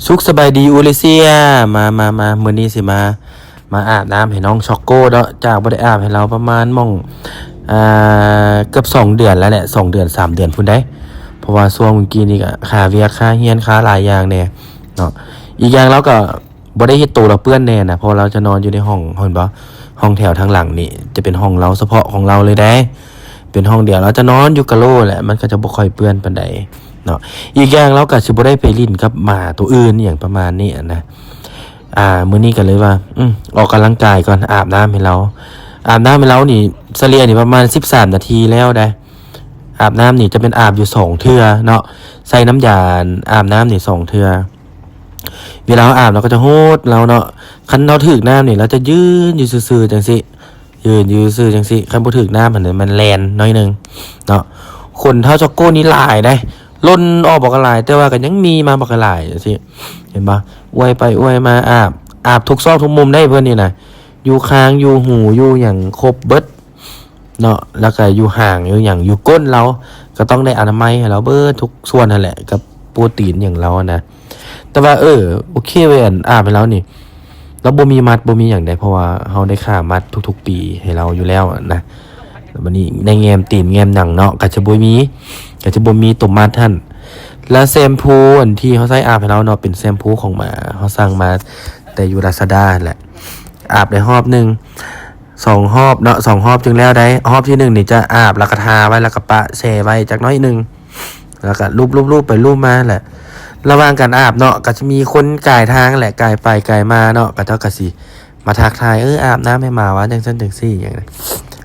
ສຸກສະບາຍດີອູລິເຊຍ ມາ ມາ ມາ ມື້ນີ້ຊິມາ ມາອາບນ້ຳໃຫ້ນ້ອງຊັອກໂກເນາະ ຈາກບໍ່ໄດ້ອາບໃຫ້ລາວປະມານໝ່ອງ ອ່າ ເກືອບສອງເດືອນແລ້ວແຫຼະ ສອງເດືອນ ສາມເດືອນພຸ້ນໃດ໋ ເພາະວ່າຊ່ວງກີ້ນີ້ກະຄາວຽກ ຄາຮຽນ ຄາຫຼາຍຢ່າງແດ່ເນາະ ອີກຢ່າງລາວກະ ບໍ່ໄດ້ເຮັດໂຕລາວເປື້ອນແນ່ນະ ເພາະວ່າລາວຈະນອນຢູ່ໃນຫ້ອງ ເຫັນບໍ່? ຫ້ອງແຖວທາງຫຼັງນີ້ຈະເປັນຫ້ອງລາວ ສະເພາະຂອງລາວເລີຍເດ້ ເປັນຫ້ອງດຽວ ລາວຈະນອນຢູ່ກະໂຫຼແຫຼະ ມັນກະຈະບໍ່ຄ່ອຍເປື້ອນປານໃດເນາະ. ອີກຢ່າງລາວກະຊິບໍ່ໄດ້ໄປຫຼິ້ນກັບໝາໂຕອື່ນອີ່ຫຍັງປະມານນີ້ນະ. ອ່າ ມື້ນີ້ກະເລີຍວ່າ ອືມ ອອກກຳລັງກາຍກ່ອນ ອາບນ້ຳໃຫ້ລາວ ອາບນ້ຳໃຫ້ລາວນີ້ ສະເລ່ຍນີ້ປະມານສິບສາມນາທີແລ້ວເດ້. ອາບນ້ຳນີ້ຈະແມ່ນອາບຢູ່ສອງເທື່ອເນາະ ໃສ່ນ້ຳຢາອາບນ້ຳນີ້ສອງເທື່ອ. ເວລາເຮົາອາບ ເຮົາກະຈະຫົດລາວເນາະ ຄັນເຮົາຖືກນ້ຳນີ້ ລາວຈະຢືນຢູ່ຊື່ໆຈັ່ງຊີ້ ຢືນຢູ່ຊື່ໆຈັ່ງຊີ້ ຄັນບໍ່ຖືກນ້ຳຫັ້ນນະ ມັນແລ່ນໜ້ອຍໜຶ່ງເນາະ. ຂົນທ້າວຊັອກໂກນີ້ຫຼາຍເດ້ ຫຼົ່ນອອກບັກຫຼາຍ ແຕ່ວ່າກະຍັງມີມາບັກຫຼາຍຈັ່ງຊີ້ ເຫັນບໍ່? ອວຍໄປອວຍມາອາບ ອາບທຸກຊອກທຸກມຸມໄດ້ເພິ່ນນີ້ນະ ຢູ່ຄາງ ຢູ່ຫູ ຢູ່ຫຍັງ ຄົບເບິດ ເນາະ ແລ້ວກະຢູ່ຫາງ ຢູ່ຫຍັງ ຢູ່ກົ້ນລາວ ກະຕ້ອງໄດ້ອະນາໄມໃຫ້ລາວເບິດທຸກສ່ວນຫັ້ນແຫຼະ ກັບໂປຣຕີນຫຍັງລາວຫັ້ນນະ. ແຕ່ວ່າ ເອີ ໂອເຄເວີຍ ອັນອາບໃຫ້ລາວນີ້ ລາວບໍ່ມີມັດ ບໍ່ມີຫຍັງໃດ໋ ເພາະວ່າເຮົາໄດ້ຄ່າມັດທຸກໆປີໃຫ້ລາວຢູ່ແລ້ວນະ. ບາດນີ້ໄດ້ແງມຕີນແງມຫຍັງເນາະ ກະຈະບໍ່ມີ ກະຈະບໍ່ມີໂຕມັດຫັ້ນ. ແລ້ວແຊມພູອັນທີ່ເຮົາໃຊ້ອາບໃຫ້ລາວເນາະ ເປັນແຊມພູຂອງໝາ ເຮົາສັ່ງມາແຕ່ຢູ່ລາຊາດ້າຫັ້ນແຫຼະ ອາບໄດ້ຮອບໜຶ່ງ ສອງຮອບເນາະ ສອງຮອບຈຶ່ງແລ້ວໄດ໋. ຮອບທີໜຶ່ງນີ້ຈະອາບ ແລ້ວກະທາໄວ້ ແລ້ວກະປະແຊ່ໄວ້ຈັກໜ້ອຍໜຶ່ງ ແລ້ວກະລູບໆໆໄປລູບມາແຫຼະ. ລະຫວ່າງການອາບເນາະ ກະຈະມີຄົນກາຍທາງແຫຼະ ກາຍໄປກາຍມາເນາະ ເຂົາເຈົ້າກະຊິມາທັກທາຍ ເອີ ອາບນ້ຳໃຫ້ໝາວ່າຈັ່ງຊັ້ນຈັ່ງຊີ້ຫຍັງ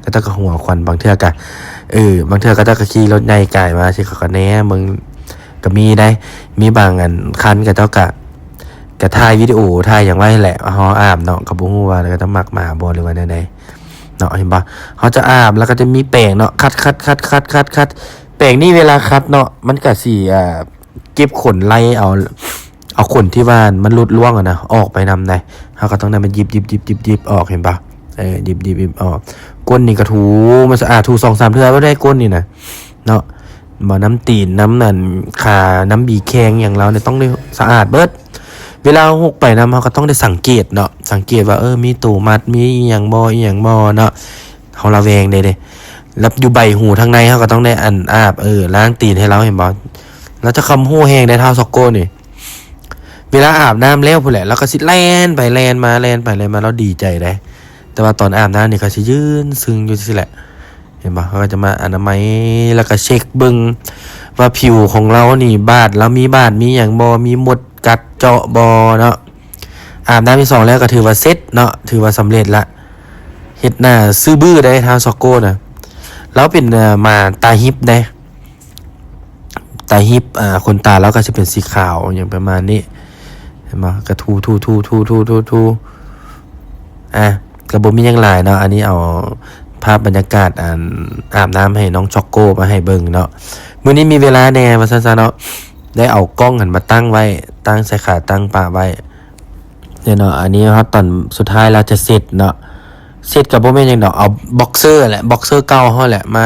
ເຂົາເຈົ້າກະຫົວຂວັນ. ບາງເທື່ອກະ ເອີ ບາງເທື່ອເຂົາເຈົ້າກະຂີ່ລົດໃຫຍ່ກາຍມາຊີ້ ເຂົາກະແນມເບິ່ງ ກະມີໄດ໋ ມີບາງອັນຄັນເຂົາເຈົ້າກະ ກະຖ່າຍວິດີໂອ ຖ່າຍຫຍັງໄວ້ຫັ້ນແຫຼະ ເຮົາອາບເນາະ ກະບໍ່ຮູ້ວ່າເຂົາເຈົ້າມັກໝາບໍ່ ຫຼືວ່າແນວໃດເນາະ. ເຫັນບໍ່? ເຮົາຈະອາບ ແລ້ວກະຈະມີແປງເນາະ ຂັດໆໆໆ ແປງນີ້ເວລາຂັດເນາະ ມັນກະຊິ ອ່າ ເກັບຂົນໄລ່ເອົາ ເອົາຂົນທີ່ວ່າມັນຫຼຸດລ່ວງຫັ້ນນະ ອອກໄປນຳໄດ໋ ເຮົາກະຕ້ອງໄດ້ມາຫຍິບໆໆອອກ ເຫັນບໍ່? ເອີ ຫຍິບໆໆອອກ. ກົ້ນນີ້ກະຖູ ມັນສະອາດ ຖູສອງສາມເທື່ອບໍ່ໄດ້ ກົ້ນນີ້ນະ ເນາະ ບໍ່ ນ້ຳຕີນ ນ້ຳອັນຂາ ນ້ຳບີແຂ້ງຫຍັງລາວນີ້ ຕ້ອງໄດ້ສະອາດເບິດ. ເວລາເຮົາຮົກໄປນຳ ເຮົາກະຕ້ອງໄດ້ສັງເກດເນາະ ສັງເກດວ່າ ເອີ ມີໂຕມັດ ມີອີ່ຫຍັງບໍ່ ອີ່ຫຍັງບໍ່ເນາະ ເຮົາລະແວງເດ້ ແລ້ວຢູ່ໃບຫູທາງໃນ ເຮົາກະຕ້ອງໄດ້ອັນອາບ ເອີ ລ້າງຕີນໃຫ້ລາວ ເຫັນບໍ່? ລາວຈະຄວາມຮູ້ແຮງໄດ໋ ທ້າວຊັອກໂກນີ້ ເວລາອາບນ້ຳແລ້ວພຸ້ນແຫຼະ ລາວກະຊິແລ່ນໄປແລ່ນມາ ແລ່ນໄປແລ່ນມາ ລາວດີໃຈໄດ໋. ແຕ່ວ່າຕອນອາບນ້ຳນີ້ ເຂົາຊິຢືນຊຶ່ງຢູ່ຊີ້ແຫຼະ ເຫັນບໍ່? ເຂົາກະຈະມາອະນາໄມ ແລ້ວກະເຊັກເບິ່ງວ່າຜິວຂອງລາວນີ້ ບາດລາວມີບາດມີຫຍັງບໍ່ ມີມົດກັດເຈາະບໍ່ເນາະ. ອາບນ້ຳທີສອງແລ້ວກະຖືວ່າເສັດເນາະ ຖືວ່າສຳເລັດລະ. ເຮັດໜ້າຊື່ບື້ໄດ໋ ທ້າວຊັອກໂກນະ ລາວເປັນ ເອີ ໝາຕາຮິບເດ້ ຕາຮິບ ອ່າ ຂົນຕາລາວກະຊິເປັນສີຂາວ ຫຍັງປະມານນີ້ ເຫັນບໍ່? ກະຖູ ຖູ ຖູ ຖູ ຖູ ຖູ ຖູ ອ່າ ກະບໍ່ມີຫຍັງຫຼາຍເນາະ ອັນນີ້ເອົາພາບບັນຍາກາດ ອັນ ອາບນ້ຳໃຫ້ນ້ອງຊັອກໂກມາໃຫ້ເບິ່ງເນາະ. ມື້ນີ້ມີເວລາແດ່ວ່າຊັ້ນຊະເນາະ ໄດ້ເອົາກ້ອງຫັ້ນມາຕັ້ງໄວ້ ຕັ້ງໃສ່ຂາຕັ້ງປະໄວ້ເນາະ. ອັນນີ້ຮອດຕອນສຸດທ້າຍລາວຈະເຊັດເນາະ ເຊັດກະບໍ່ແມ່ນຫຍັງດອກ ເອົາບັອກເຊີແຫຼະ ບັອກເຊີເກົ່າເຮົາແຫຼະມາ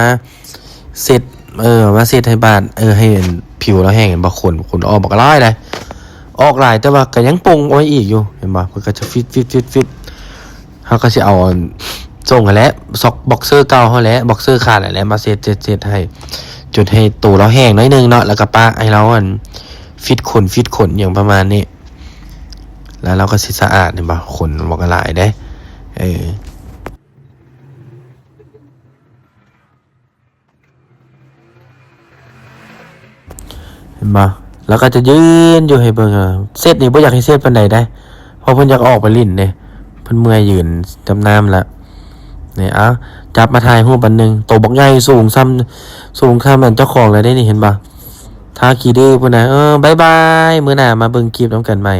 ເຊັດ ເອີ ມາເຊັດໃຫ້ບາດ ເອີ ໃຫ້ອັນຜິວລາວແຫ້ງ ເຫັນບໍ່? ຂົນ ຂົນອອກບັກຫຼາຍໃດ໋ ອອກຫຼາຍ ແຕ່ວ່າກະຍັງປົງເອົາໄວ້ອີກຢູ່ ເຫັນບໍ່? ເພິ່ນກະຈະຟິດ ຟິດ ຟິດ ຟິດ ເຮົາກະຊິເອົາອັນ ສົ່ງຫັ້ນແຫຼະ ຊັອກ ບັອກເຊີເກົ່າຫັ້ນແຫຼະ ບັອກເຊີຂາດຫັ້ນແຫຼະ ມາເຊັດ ເຊັດ ເຊັດໃຫ້ ຈົນໃຫ້ໂຕລາວແຫ້ງໜ້ອຍໜຶ່ງເນາະ ແລ້ວກະປະໃຫ້ລາວອັນ ຟິດຂົນ ຟິດຂົນ ຫຍັງປະມານນີ້ ແລ້ວລາວກະຊິສະອາດ ເຫັນບໍ່? ຂົນບັກຫຼາຍເດ້ ເອີ. ເຫັນບໍ່? ລາວກະຈະຢືນຢູ່ໃຫ້ເບິ່ງ ເຊັດນີ້ບໍ່ຢາກໃຫ້ເຊັດປານໃດໃດ໋ ເພາະເພິ່ນຢາກອອກໄປຫຼິ້ນເດ້ ເພິ່ນເມື່ອຍຢືນຈຳນ້ຳລະ. ນີ້ ເອົາ ຈັບມາຖ່າຍຮູບອັນໜຶ່ງ ໂຕບັກໃຫຍ່ ສູງຊ່ຳ ສູງຊ່ຳອັນເຈົ້າຂອງລະເດ້ນີ້ ເຫັນບໍ່? ທ່າຂີ້ດື້ພຸ້ນນະ. ເອີ ບາຍບາຍ ມື້ໜ້າມາເບິ່ງຄລິບນຳກັນໃໝ່.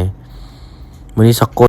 ມື້ນີ້ຊັອກໂກ